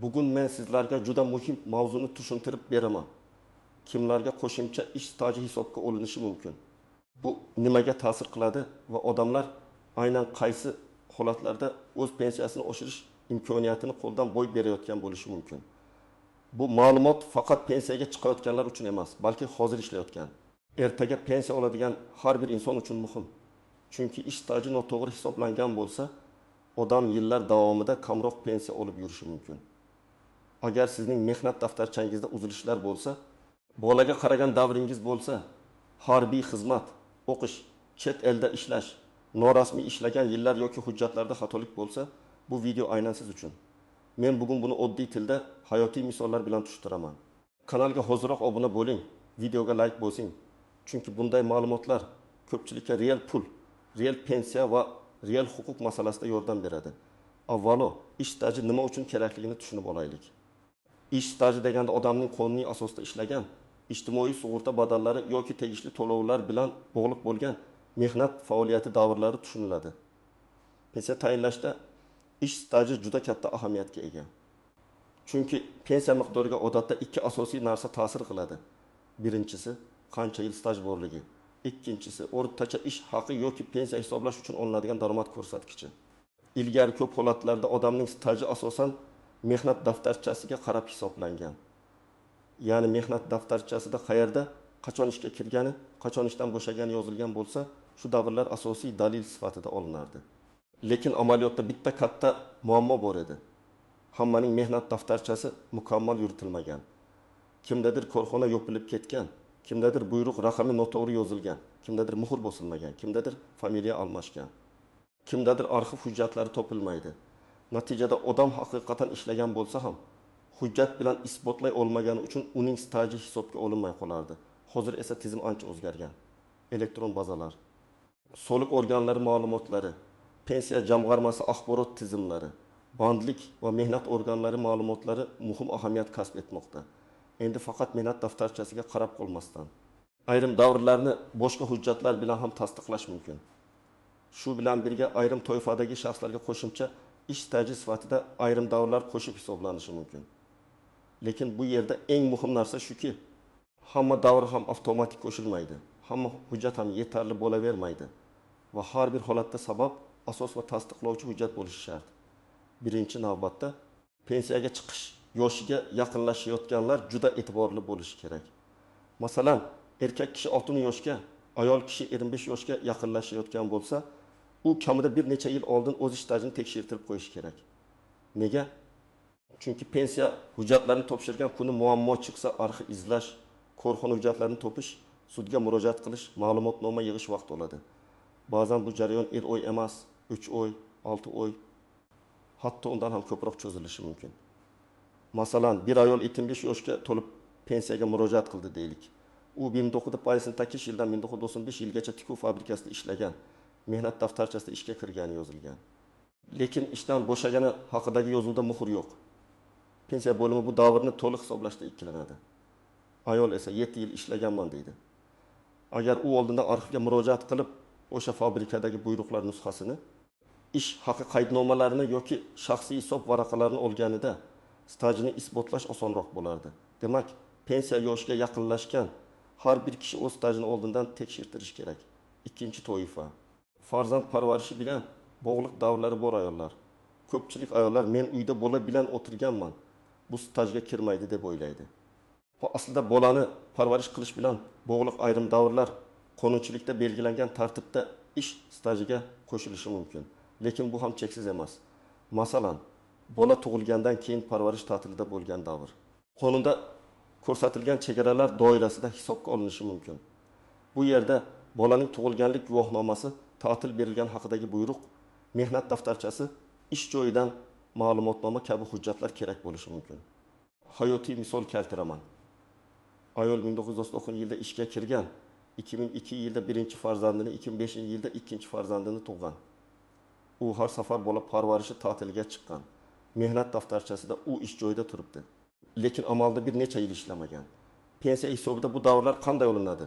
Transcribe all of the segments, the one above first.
Bugun men sizlarga juda muhim mavzuni tushuntirib beraman. Kimlarga qo'shimcha ish staji hisobga olinishi mumkin? Bu nimaga ta'sir qiladi va odamlar aynan qaysi holatlarda o'z pensiyasini oshirish imkoniyatini qo'ldan boy berayotgan bo'lishi mumkin? Bu ma'lumot faqat pensiyaga chiqayotganlar uchun emas, balki hozir ishlayotgan, ertaga pensiya oladigan har bir inson uchun muhim. Chunki ish staji noto'g'ri hisoblangan bo'lsa, odam yillar davomida kamroq pensiya olib yurishi mumkin. Agar sizning mehnat daftarchangizda uzilishlar bo'lsa, bolaga qaragan davringiz bo'lsa, harbiy xizmat, o'qish, chet elda ishlash, norasmiy ishlagan yillar yoki hujjatlarda xatolik bo'lsa, bu video aynan siz uchun. Men bugun buni oddiy tilda hayotiy misollar bilan tushuntiraman. Kanalga hoziroq obuna bo'ling, videoga like bosing. Chunki bunday ma'lumotlar ko'pchilikka real pul, real pensiya va real huquq masalasida yordam beradi. Avvalo, ish staji nima uchun kerakligini tushunib olaylik. Ish staji deganda odamning qonuniy asosda ishlagan, ijtimoiy sug'urta badallari yoki tegishli to'lovlar bilan bog'liq bo'lgan mehnat faoliyati davrlari tushuniladi. Pensiya tayinlashda ish staji juda katta ahamiyatga ega. Chunki pensiya miqdoriga odatda ikki asosiy narsa ta'sir qiladi. Birinchisi, qancha yil staj borligi. Ikkinchisi, o'rtacha ish haqi yoki pensiya hisoblash uchun olinadigan daromad ko'rsatkichi. Ilgari ko'p holatlarda odamning staji asosan mehnat daftarchasiga qarab hisoblangan. Ya'ni mehnat daftarchasida qayerda, qachon ishga kirgani, qachon ishdan bo'shagani yozilgan bo'lsa, shu davrlar asosiy dalil sifatida olinardi. Lekin amaliyotda bitta katta muammo bor edi. Hammaning mehnat daftarchasi mukammal yuritilmagan. Kimdadir korxona yopilib ketgan, kimdadir buyruq raqami noto'g'ri yozilgan, kimdadir muhr bosilmagan, kimdadir familiya almashgan, kimdadir arxiv hujjatlari topilmaydi. Natijada odam haqiqatan ishlagan bo'lsa ham, hujjat bilan isbotlay olmagani uchun uning staji hisobga olinmay qolardi. Hozir esa tizim ancha o'zgargan. Elektron bazalar, soliq organlari ma'lumotlari, pensiya jamg'armasi axborot tizimlari, bandlik va mehnat organlari ma'lumotlari muhim ahamiyat kasb etmoqda. Endi faqat mehnat daftarchasiga qarab qolmasdan, ayrim davrlarni boshqa hujjatlar bilan ham tasdiqlash mumkin. Shu bilan birga ayrim toifadagi shaxslarga qo'shimcha ish staji sifatida ayrim davrlar qo'shib hisoblanishi mumkin. Lekin bu yerda eng muhim narsa shuki, hamma davr ham avtomatik qo'shilmaydi, hamma hujjat ham yetarli bo'lavermaydi va har bir holatda sabab, asos va tasdiqlovchi hujjat bo'lishi shart. Birinchi navbatda pensiyaga chiqish yoshiga yaqinlashayotganlar juda e'tiborli bo'lishi kerak. Masalan, erkak kishi 60 yoshga, ayol kishi 25 yoshga yaqinlashayotgan bo'lsa, u kamida bir necha yil oldin o'z ish stajini tekshirtirib qo'yishi kerak. Nega? Chunki pensiya hujjatlarini topshirgan kuni muammo chiqsa, arxiv izlash, korxona hujjatlarini topish, sudga murojaat qilish, ma'lumotnoma yig'ish vaqt oladi. Ba'zan bu jarayon 1 oy emas, 3 oy, 6 oy, hatto undan ham ko'proq cho'zilishi mumkin. Masalan, bir ayol 75 yoshga to'lib pensiyaga murojaat qildi deylik. U 1988 yildan 1995 yilgacha tikuv fabrikasida ishlagan, mehnat daftarchasida ishga kirgani yozilgan. Lekin ishdan bo'shagani haqidagi yozuvda muhr yo'q. Pensiya bo'limi bu davrni to'liq hisoblashda ikkilanadi. Ayol esa 7 yil ishlaganman deydi. Agar u oldindan arxivga murojaat qilib, o'sha fabrikadagi buyruqlar nusxasini, ish haqi qaydnomalarini yoki shaxsiy hisob varaqalarini olganida stajini isbotlash osonroq bo'lardi. Demak, pensiya yoshiga yaqinlashgan har bir kishi o'z stajini oldindan tekshirtirish kerak. Ikkinchi toifa, farzand parvarishi bilan bog'liq davrlari bor ayollar. Ko'pchilik ayollar men uyda bola bilan o'tirganman, bu stajga kirmaydi deb o'ylaydi. Aslida bolani parvarish qilish bilan bog'liq ayrim davrlar qonunchilikda belgilangan tartibda ish stajiga qo'shilishi mumkin. Lekin bu ham cheksiz emas. Masalan, bola tug'ilgandan keyin parvarish ta'tilida bo'lgan davr qonunda ko'rsatilgan chegaralar doirasida hisobga olinishi mumkin. Bu yerda bolaning tug'ilganlik guvohnomasi, ta'til berilgan haqidagi buyruq, mehnat daftarchasi, ish joyidan ma'lumotnoma kabi hujjatlar kerak bo'lishi mumkin. Hayotiy misol keltiraman. Ayol 1999 yilda ishga kirgan, 2002 yilda birinchi farzandini, 2005 yilda ikkinchi farzandini tug'gan. U har safar bola parvarishi ta'tilga chiqqan. Mehnat daftarchasida u ish joyida turibdi. Lekin amalda bir necha yil ishlamagan. Pensiya hisobida bu davrlar qanday olinadi?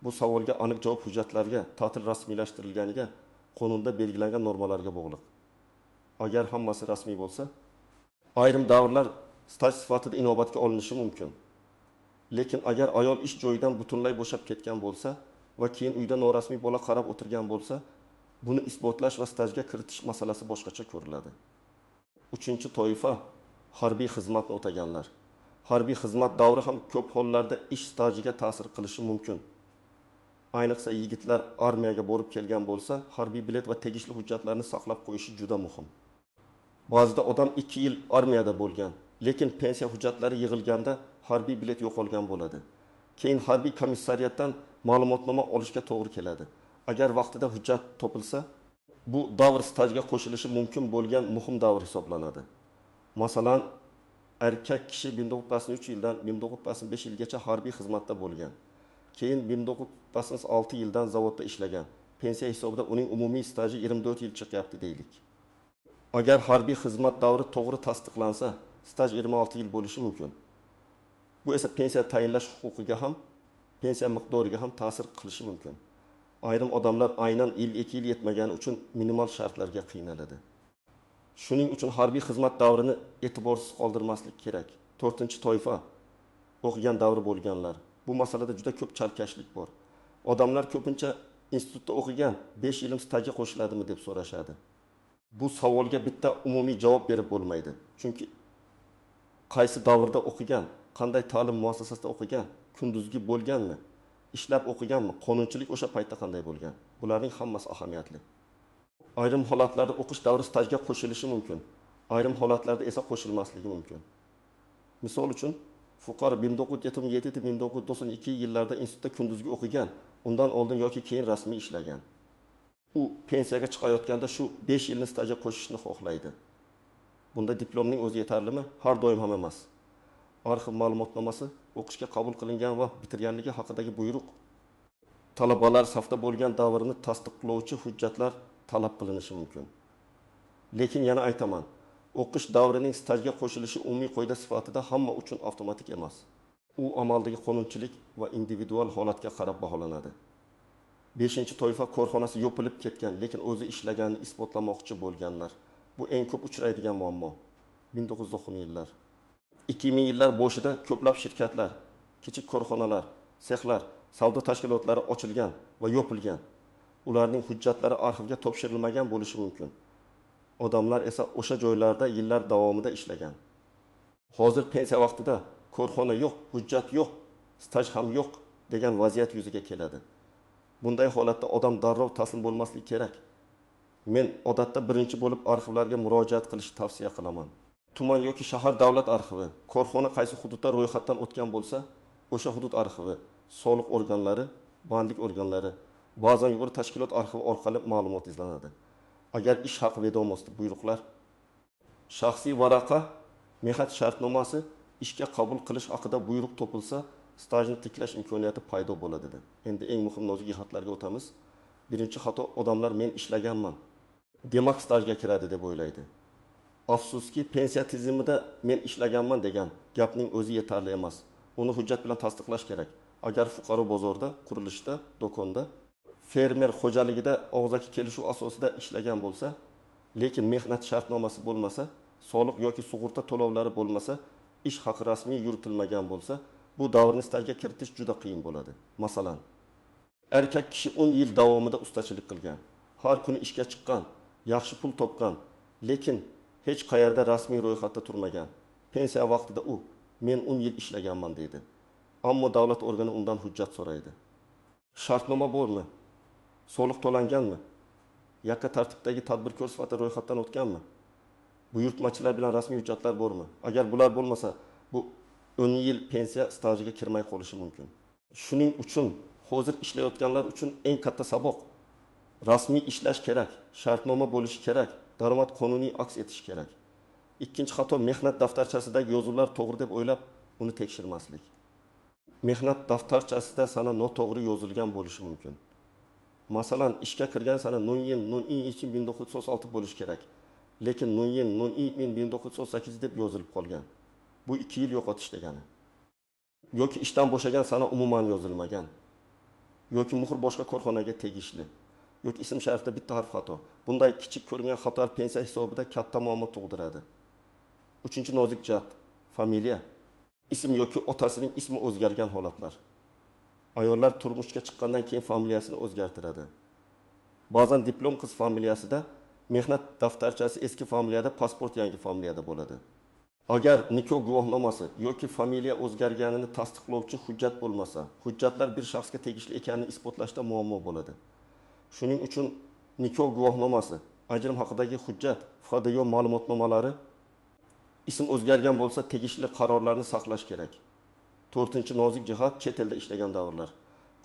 Bu savolga aniq javob hujjatlarga, ta'til rasmiylashtirilganiga, qonunda belgilangan normalarga bog'liq. Agar hammasi rasmiy bo'lsa, Ayrim davrlar staj sifatida inobatga olinishi mumkin. Lekin agar ayol ish joyidan butunlay bo'shab ketgan bo'lsa va keyin uyda norasmiy bola qarab o'tirgan bo'lsa, buni isbotlash va stajga kiritish masalasi boshqacha ko'riladi. Uchinchi toifa harbiy xizmatni o'taganlar. Harbiy xizmat davri ham ko'p hollarda ish stajiga ta'sir qilishi mumkin. Ayniqsa yigitlar armiyaga borib kelgan bo'lsa, harbiy bilet va tegishli hujjatlarni saqlab qo'yishi juda muhim. Ba'zida odam 2 yil armiyada bo'lgan, lekin pensiya hujjatlari yig'ilganda harbiy bilet yo'qolgan bo'ladi. Keyin harbiy komissariatdan ma'lumotnoma olishga to'g'ri keladi. Agar vaqtida hujjat topilsa, bu davr stajga qo'shilishi mumkin bo'lgan muhim davr hisoblanadi. Masalan, erkak kishi 1993 yildan 1995 yilgacha harbiy xizmatda bo'lgan. Keyin 1996 yildan zavodda ishlagan. Pensiya hisobida uning umumiy staji 24 yil chiqyapti deylik. Agar harbiy xizmat davri to'g'ri tasdiqlansa, staj 26 yil bo'lishi mumkin. Bu esa pensiya tayinlash huquqiga ham, pensiya miqdoriga ham ta'sir qilishi mumkin. Ayrim odamlar aynan 52 yil yetmagani uchun minimal shartlarga qiynaladi. Shuning uchun harbiy xizmat davrini e'tiborsiz qoldirmaslik kerak. 4-chi toifa o'qigan davri bo'lganlar. Bu masalada juda ko'p chalkashlik bor. Odamlar ko'pincha institutda o'qigan 5 yilim stajga qo'shiladimi deb so'rashadi. Bu savolga bitta umumiy javob berib bo'lmaydi. Chunki qaysi davrda o'qigan, qanday ta'lim muassasasida o'qigan, kunduzgi bo'lganmi, ishlab o'qiganmi, qonunchilik o'sha paytda qanday bo'lgan? Bularning hammasi ahamiyatli. Ayrim holatlarda o'qish davri stajga qo'shilishi mumkin. Ayrim holatlarda esa qo'shilmasligi mumkin. Misol uchun, fuqaro 1977-1992 yillarda institutda kunduzgi o'qigan, undan oldin yoki keyin rasmiy ishlagan. U pensiyaga chiqayotganda shu 5 yilni stajga qo'shishni xohlaydi. Bunda diplomning o'zi yetarlimi? Har doim ham emas. Arxiv ma'lumotnomasi, o'qishga qabul qilingan va bitirganligi haqidagi buyruq, talabalar safda bo'lgan davrini tasdiqlovchi hujjatlar talab qilinishi mumkin. Lekin yana aytaman, o'qish davrining stajga qo'shilishi umumiy qoida sifatida hamma uchun avtomatik emas. U amaldagi qonunchilik va individual holatga qarab baholanadi. 5-chi toifa korxonasi yopilib ketgan, lekin o'zi ishlaganini isbotlamoqchi bo'lganlar. Bu eng ko'p uchraydigan muammo. 1990 yillar. 2000 yillar boshida ko'plab shirkatlar, kichik korxonalar, sexlar, savdo tashkilotlari ochilgan va yopilgan. Ularning hujjatlari arxivga topshirilmagan bo'lishi mumkin. Odamlar esa o'sha joylarda yillar davomida ishlagan. Hozir pensiya vaqtida korxona yo'q, hujjat yo'q, staj ham yo'q degan vaziyat yuzaga keladi. Bunday holatda odam darrov taslim bo'lmasligi kerak. Men odatda birinchi bo'lib arxivlarga murojaat qilishni tavsiya qilaman. Tuman yoki shahar davlat arxivi, korxona qaysi hududda ro'yxatdan o'tgan bo'lsa, o'sha hudud arxivi, soliq organlari, bandlik organlari, ba'zan yuqori tashkilot arxivi orqali ma'lumot izlanadi. Agar ish haqi vedomosti, buyruqlar, shaxsiy varaqa, mehnat shartnomasi, ishga qabul qilish haqida buyruq topilsa, stajni tiklash imkoniyati paydo bo'ladi dedi. Endi eng muhim nozik jihatlarga o'tamiz. Birinchi xato, odamlar men ishlaganman, demak stajga kiradi deb o'ylaydi. Afsuski, pensiya tizimida men ishlaganman degan gapning o'zi yetarli emas. Uni hujjat bilan tasdiqlash kerak. Agar fuqaro bozorda, qurilishda, do'konda, fermer xo'jaligida og'zaki kelishuv asosida ishlagan bo'lsa, lekin mehnat shartnomasi bo'lmasa, soliq yoki sug'urta to'lovlari bo'lmasa, ish haqi rasmiy yuritilmagan bo'lsa, bu davrni stajga kiritish juda qiyin bo'ladi. Masalan, erkak kishi 10 yil davomida ustachilik qilgan, har kuni ishga chiqqan, yaxshi pul topgan, lekin hech qayerda rasmiy ro'yxatda turmagan. Pensiya vaqtida u men 10 yil ishlaganman deydi. Ammo davlat organi undan hujjat so'raydi. Shartnoma bormi? Soliq to'langanmi? Yakka tartibdagi tadbirkor sifatida ro'yxatdan o'tganmi? Buyurtmachilar bilan rasmiy hujjatlar bormi? Agar bular bo'lmasa, bu 10 yil pensiya stajiga kirmay qolishi mumkin. Shuning uchun hozir ishlayotganlar uchun eng katta saboq: rasmiy ishlash kerak, shartnoma bo'lishi kerak, daromad qonuniy aks etishi kerak. Ikkinchi xato, mehnat daftarchasidagi yozuvlar to'g'ri deb o'ylab, uni tekshirmaslik. Mehnat daftarchasida sana noto'g'ri yozilgan bo'lishi mumkin. Masalan, ishga kirgan sana 07/01/1996 bo'lishi kerak, lekin 07/01/1998 deb yozilib qolgan. Bu 2 yil yo'qotish degani. Yoki ishdan bo'shagan sana umuman yozilmagan. Yoki muhr boshqa korxonaga tegishli. Yoki ism sharifda bitta harf xato. Bunday kichik ko'ringan xatolar pensiya hisobida katta muammo tug'diradi. Uchinchi nozik jihat familiya. Ism yoki otasining ismi o'zgargan holatlar. Ayollar turmushga chiqqandan keyin familiyasini o'zgartiradi. Ba'zan diplom qiz familiyasida, mehnat daftarchasi eski familiyada, pasport yangi familiyada bo'ladi. Agar nikoh guvohnomasi yoki familiya o'zgarganini tasdiqlovchi hujjat bo'lmasa, hujjatlar bir shaxsga tegishli ekanini isbotlashda muammo bo'ladi. Shuning uchun nikoh guvohnomasi, ajrim haqidagi hujjat, FHDYo ma'lumotnomalari, ism o'zgargan bo'lsa tegishli qarorlarni saqlash kerak. To'rtinchi nozik jihat chet elda ishlagan davrlar.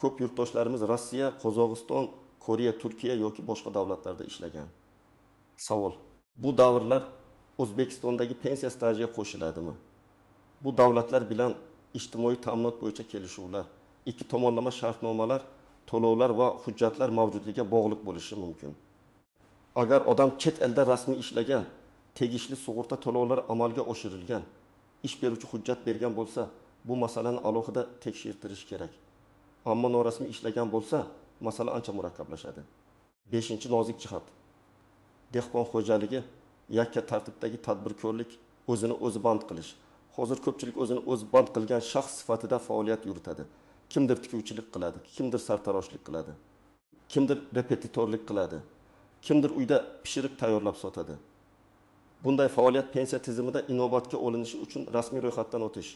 Ko'p yurtdoshlarimiz Rossiya, Qozog'iston, Koreya, Turkiya yoki boshqa davlatlarda ishlagan. Savol: bu davrlar O'zbekistondagi pensiya stajiga qo'shiladimi? Bu davlatlar bilan ijtimoiy ta'minot bo'yicha kelishuvlar, ikki tomonlama shartnomalar, to'lovlar va hujjatlar mavjudligiga bog'liq bo'lishi mumkin. Agar odam chet elda rasmiy ishlagan, tegishli sug'urta to'lovlari amalga oshirilgan, ish beruvchi hujjat bergan bo'lsa, bu masalani alohida tekshirtirish kerak. Ammo norasmiy ishlagan bo'lsa, masala ancha murakkablashadi. Beshinchi nozik jihat. Dehqon xo'jaligi, yakka tartibdagi tadbirkorlik, o'zini o'zi band qilish. Hozir ko'pchilik o'zini o'zi band qilgan shaxs sifatida faoliyat yuritadi. Kimdir tikuvchilik qiladi, kimdir sartaroshlik qiladi, kimdir repetitorlik qiladi, kimdir uyda pishiriq tayyorlab sotadi. Bunday faoliyat pensiya tizimida inobatga olinishi uchun rasmiy ro'yxatdan o'tish,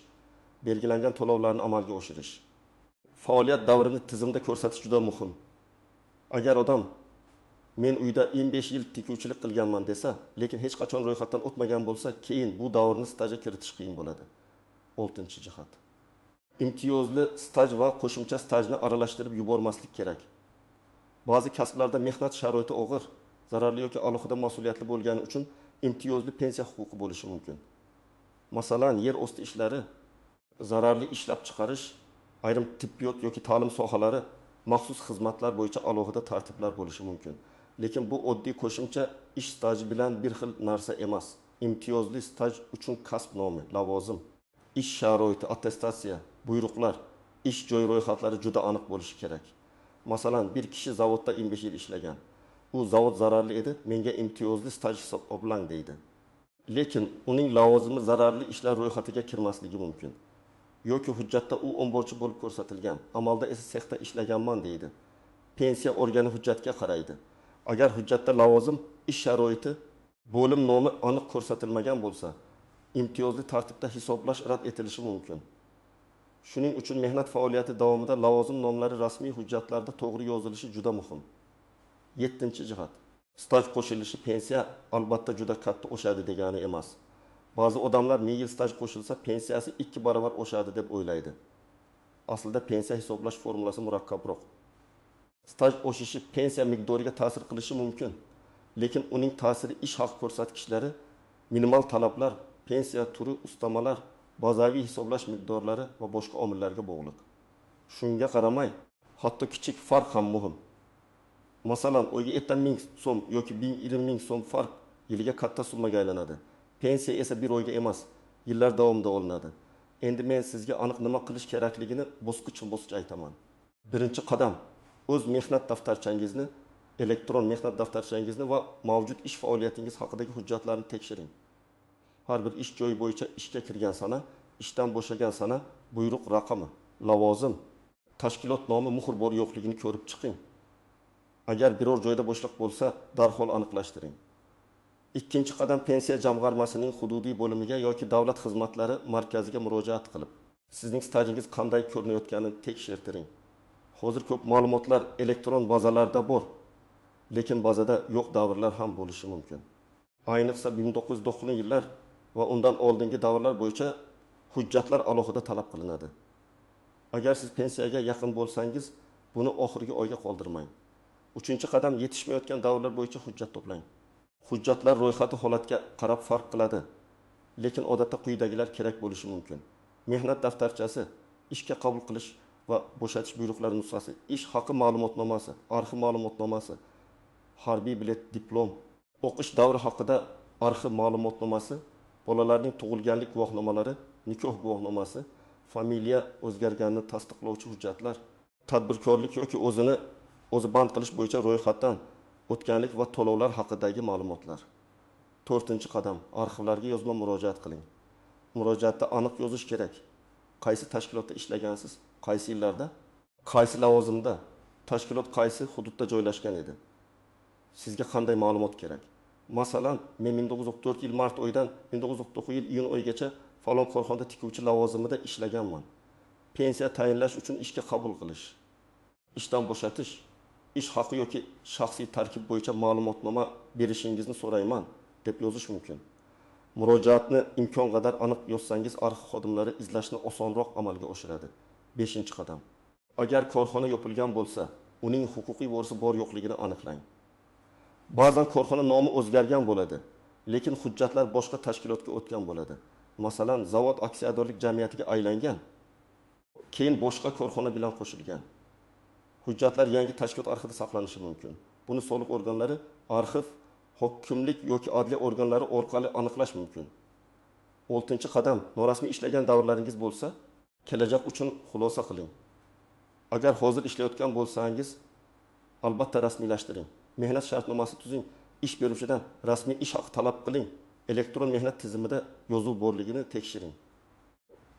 belgilangan to'lovlarni amalga oshirish, faoliyat davrini tizimda ko'rsatish juda muhim. Agar odam men uyda 15 yil tikuvchilik qilganman desa, lekin hech qachon ro'yxatdan o'tmagan bo'lsa, keyin bu davrni stajga kiritish qiyin bo'ladi. 6-jihat. Imtiyozli staj va qo'shimcha stajni aralashtirib yubormaslik kerak. Ba'zi kasblarda mehnat sharoiti og'ir, zararli yoki alohida mas'uliyatli bo'lgani uchun imtiyozli pensiya huquqi bo'lishi mumkin. Masalan, yer osti ishlari, zararli ishlab chiqarish, ayrim tibbiyot yoki ta'lim sohalari, maxsus xizmatlar bo'yicha alohida tartiblar bo'lishi mumkin. Lekin bu oddiy qo'shimcha ish staji bilan bir xil narsa emas. Imtiyozli staj uchun kasb nomi, lavozim, ish sharoiti, attestatsiya, buyruqlar, ish joyi ro'yxatlari juda aniq bo'lishi kerak. Masalan, bir kishi zavodda 15 yil ishlagan. U zavod zararli edi, menga imtiyozli staj hisoblang deydi. Lekin uning lavozimi zararli ishlar ro'yxatiga kirmasligi mumkin. Yoki hujjatda u omborchi bo'lib ko'rsatilgan, amalda esa sexda ishlaganman deydi. Pensiya organi hujjatga qaraydi. Agar hujjatda lavozim, ish sharoiti, bo'lim nomi aniq ko'rsatilmagan bo'lsa, imtiyozli tartibda hisoblash rad etilishi mumkin. Shuning uchun mehnat faoliyati davomida lavozim nomlari rasmiy hujjatlarda to'g'ri yozilishi juda muhim. 7-jihat. Staj qo'shilishi pensiya albatta juda katta oshadi degani emas. Ba'zi odamlar 1000 yil staj qo'shilsa pensiyasi 2 barobar oshadi deb o'ylaydi. Aslida pensiya hisoblash formulasi murakkabroq. Staj oshishi pensiya miqdoriga ta'sir qilishi mumkin, lekin uning ta'siri ish haqi ko'rsatkichlari, minimal talablar, pensiya turi, ustamalar, bazaviy hisoblash miqdorlari va boshqa omillarga bog'liq. Shunga qaramay, hatto kichik farq ham muhim. Masalan, oyga 1000 so'm yoki 1000 so'm farq yiliga katta summaga aylanadi. Pensiya esa bir oyga emas, yillar davomida olinadi. Endi men sizga aniq nima qilish kerakligini bosqichma-bosqich aytaman. Birinchi qadam, o'z mehnat daftarchangizni, elektron mehnat daftarchangizni va mavjud ish faoliyatingiz haqidagi hujjatlarni tekshiring. Har bir ish joyi bo'yicha ishga kirgan sana, ishdan bo'shagan sana, buyruq raqami, lavozim, tashkilot nomi, muhr bor yo'qligini ko'rib chiqing. Agar biror joyda bo'shliq bo'lsa, darhol aniqlashtiring. Ikkinchi qadam, pensiya jamg'armasining hududiy bo'limiga yoki davlat xizmatlari markaziga murojaat qilib, sizning stajingiz qanday ko'rinayotganini tekshirtiring. Hozir ko'p ma'lumotlar elektron bazalarda bor, lekin bazada yo'q davrlar ham bo'lishi mumkin. Ayniqsa 1990-yillar va undan oldingi davrlar bo'yicha hujjatlar alohida talab qilinadi. Agar siz pensiyaga yaqin bo'lsangiz, buni oxirgi oyga qoldirmang. Uchinchi qadam, yetishmayotgan davrlar bo'yicha hujjat to'plang. Hujjatlar ro'yxati holatga qarab farq qiladi, lekin odatda quyidagilar kerak bo'lishi mumkin. Mehnat daftarchasi, ishga qabul qilish va bo'shatish buyruqlari nusxasi, ish haqi ma'lumotnomasi, arxiv ma'lumotnomasi, harbiy bilet, diplom, o'qish davri haqida arxiv ma'lumotnomasi, bolalarning tug'ilganlik guvohnomalari, nikoh guvohnomasi, familiya o'zgarganini tasdiqlovchi hujjatlar, tadbirkorlik yoki o'zini o'zi band qilish bo'yicha ro'yxatdan o'tganlik va to'lovlar haqidagi ma'lumotlar. To'rtinchi qadam: arxivlarga yozma murojaat qiling. Murojaatda aniq yozish kerak: qaysi tashkilotda ishlagansiz, qaysi yillarda, qaysi lavozimda, tashkilot qaysi hududda joylashgan edi, sizga qanday ma'lumot kerak. Masalan, men 1994 yil mart oyidan 1999 yil iyun oyigacha falon korxonada tikuvchi lavozimida ishlaganman. Pensiya tayinlash uchun ishga qabul qilish, ishdan bo'shatish, ish haqi yoki shaxsiy tarkib bo'yicha ma'lumotnoma berishingizni so'rayman deb yozish mumkin. Murojaatni imkon qadar aniq yozsangiz, arxiv xodimlari izlashni osonroq amalga oshiradi. Beshinchi qadam: agar korxona yopilgan bo'lsa, uning huquqiy vorisi bor yo'qligini aniqlang. Ba'zan korxona nomi o'zgargan bo'ladi, lekin hujjatlar boshqa tashkilotga o'tgan bo'ladi. Masalan, zavod aksiyadorlik jamiyatiga aylangan, keyin boshqa korxona bilan qo'shilgan. Hujjatlar yangi tashkilot arxivida saqlanishi mumkin. Buni soliq organlari, arxiv, hokimlik yoki adliya organlari orqali aniqlash mumkin. Oltinchi qadam: norasmiy ishlagan davrlaringiz bo'lsa, kelajak uchun xulosa qiling. Agar hozir ishlayotgan bo'lsangiz, albatta rasmiylashtiring. Mehnat shartnomasi tuzing, ish beruvchidan rasmiy ish haqi talab qiling, elektron mehnat tizimida yozuv borligini tekshiring.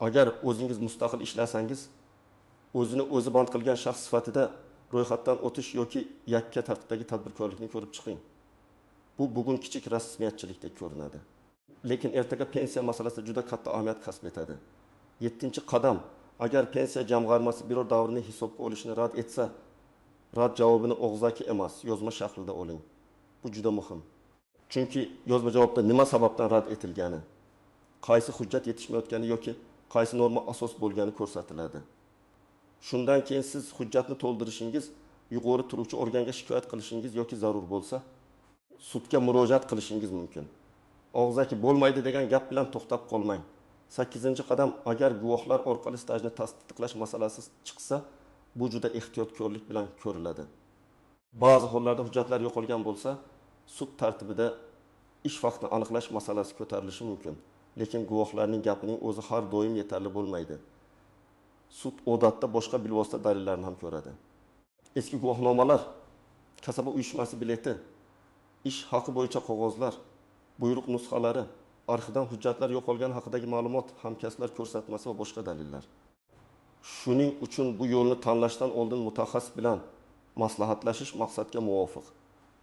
Agar o'zingiz mustaqil ishlasangiz, o'zini o'zi band qilgan shaxs sifatida ro'yxatdan o'tish yoki yakka tartibdagi tadbirkorlikni ko'rib chiqing. Bu bugun kichik rasmiyatchilikdek ko'rinadi, lekin ertaga pensiya masalasida juda katta ahamiyat kasb etadi. Yettinchi qadam: agar pensiya jamg'armasi biror davrni hisobga olishni rad etsa, rad javobini og'zaki emas, yozma shaklida oling. Bu juda muhim. Chunki yozma javobda nima sababdan rad etilgani, qaysi hujjat yetishmayotgani yoki qaysi norma asos bo'lgani ko'rsatiladi. Shundan keyin siz hujjatni to'ldirishingiz, yuqori turuvchi organga shikoyat qilishingiz yoki zarur bo'lsa, sudga murojaat qilishingiz mumkin. Og'zaki bo'lmaydi degan gap bilan to'xtab qolmang. Sakkizinchi qadam: agar guvohlar orqali stajni tasdiqlash masalasi chiqsa, bu juda ehtiyotkorlik bilan ko'riladi. Ba'zi hollarda hujjatlar yo'qolgan bo'lsa, sud tartibida ish vaqtini aniqlash masalasi ko'tarilishi mumkin. Lekin guvohlarning gapining o'zi har doim yetarli bo'lmaydi. Sud odatda boshqa bilvosita dalillarni ham ko'radi. Eski guvohnomalar, kasaba uyushmasi bileti, ish haqi bo'yicha qog'ozlar, buyruq nusxalari, arxivdan hujjatlar yo'qolgani haqidagi ma'lumot, hamkasblar ko'rsatmasi va boshqa dalillar. Shuning uchun bu yo'lni tanlashdan oldin mutaxassis bilan maslahatlashish maqsadga muvofiq.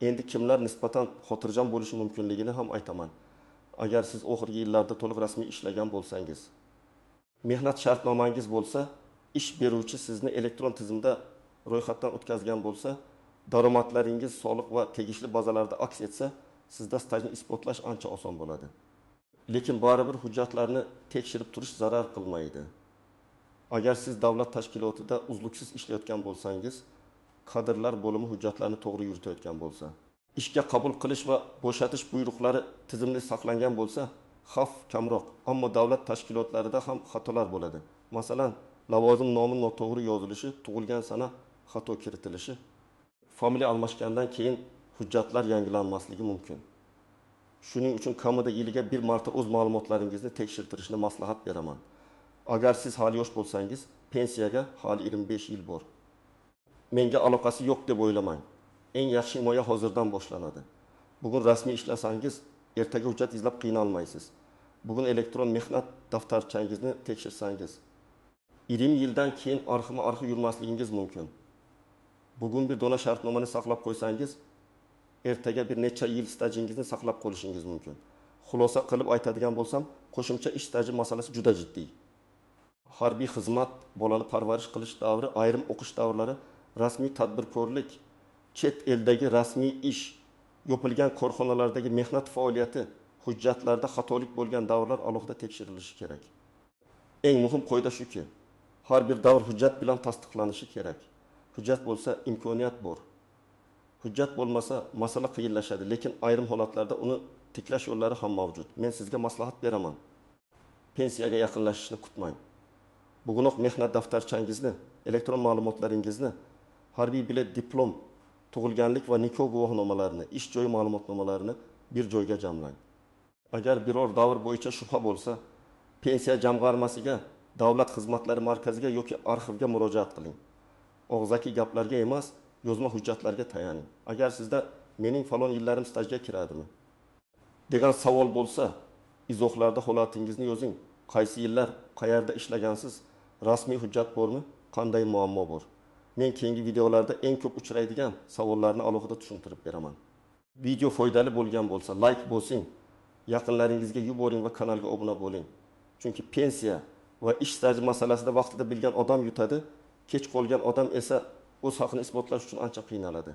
Endi kimlar nisbatan xotirjam bo'lishi mumkinligini ham aytaman. Agar siz oxirgi yillarda to'liq rasmiy ishlagan bo'lsangiz, mehnat shartnomangiz bo'lsa, ish beruvchi sizni elektron tizimda ro'yxatdan o'tkazgan bo'lsa, daromadlaringiz soliq va tegishli bazalarda aks etsa, sizda stajni isbotlash ancha oson bo'ladi. Lekin baribir hujjatlarni tekshirib turish zarar qilmaydi. Agar siz davlat tashkilotida uzluksiz ishlayotgan bo'lsangiz, kadrlar bo'limi hujjatlarni to'g'ri yuritayotgan bo'lsa, ishga qabul qilish va bo'shatish buyruqlari tizimli saqlangan bo'lsa, xavf kamroq. Ammo davlat tashkilotlarida ham xatolar bo'ladi. Masalan, lavozim nomi noto'g'ri yozilishi, tug'ilgan sana xato kiritilishi, familiya almashgandan keyin hujjatlar yangilanmasligi mumkin. Shuning uchun kamida yiliga bir marta o'z ma'lumotlaringizni tekshirtirishni maslahat beraman. Agar siz hali yosh bo'lsangiz, pensiyaga hali 25 yil bor. Menga aloqasi yo'q deb o'ylamang. Eng yaxshi himoya hozirdan boshlanadi. Bugun rasmiy ishlasangiz, ertaga hujjat izlab qiynalmaysiz. Bugun elektron mehnat daftarchangizni tekshirsangiz, 20 yildan keyin arxivma-arxiv yurmasligingiz mumkin. Bugun bir dona shartnomani saqlab qo'ysangiz, ertaga bir necha yil stajingizni saqlab qolishingiz mumkin. Xulosa qilib aytadigan bo'lsam, qo'shimcha ish staji masalasi juda jiddiy. Harbiy xizmat, bolani parvarish qilish davri, ayrim o'qish davrlari, rasmiy tadbirkorlik, chet eldagi rasmiy ish, yopilgan korxonalardagi mehnat faoliyati, hujjatlarda xatolik bo'lgan davrlar alohida tekshirilishi kerak. Eng muhim qoida shuki, har bir davr hujjat bilan tasdiqlanishi kerak. Hujjat bo'lsa imkoniyat bor. Hujjat bo'lmasa masala qiyinlashadi, lekin ayrim holatlarda uni tiklash yo'llari ham mavjud. Men sizga maslahat beraman. Pensiyaga yaqinlashishni kutmang. Bugunoq mehnat daftarchangizni, elektron ma'lumotlaringizni, harbiy bilet, diplom, tug'ilganlik va nikoh guvohnomalarini, ish joyi ma'lumotnomalarini bir joyga jamlang. Agar biror davr bo'yicha shubha bo'lsa, pensiya jamg'armasiga, davlat xizmatlari markaziga yoki arxivga murojaat qiling. Og'zaki gaplarga emas, yozma hujjatlarga tayaning. Agar sizda mening falon yillarim stajga kiradimi Degan savol bo'lsa, izohlarda holatingizni yozing, qaysi yillar, qayerda ishlagansiz, rasmiy hujjat bormi, qanday muammo bor. Men keyingi videolarda eng ko'p uchraydigan savollarni alohida tushuntirib beraman. Video foydali bo'lgan bo'lsa, layk bosing, yaqinlaringizga yuboring va kanalga obuna bo'ling. Chunki pensiya va ish staji masalasida vaqtida bilgan odam yutadi, kech qolgan odam esa o'z haqini isbotlash uchun ancha qiynaladi.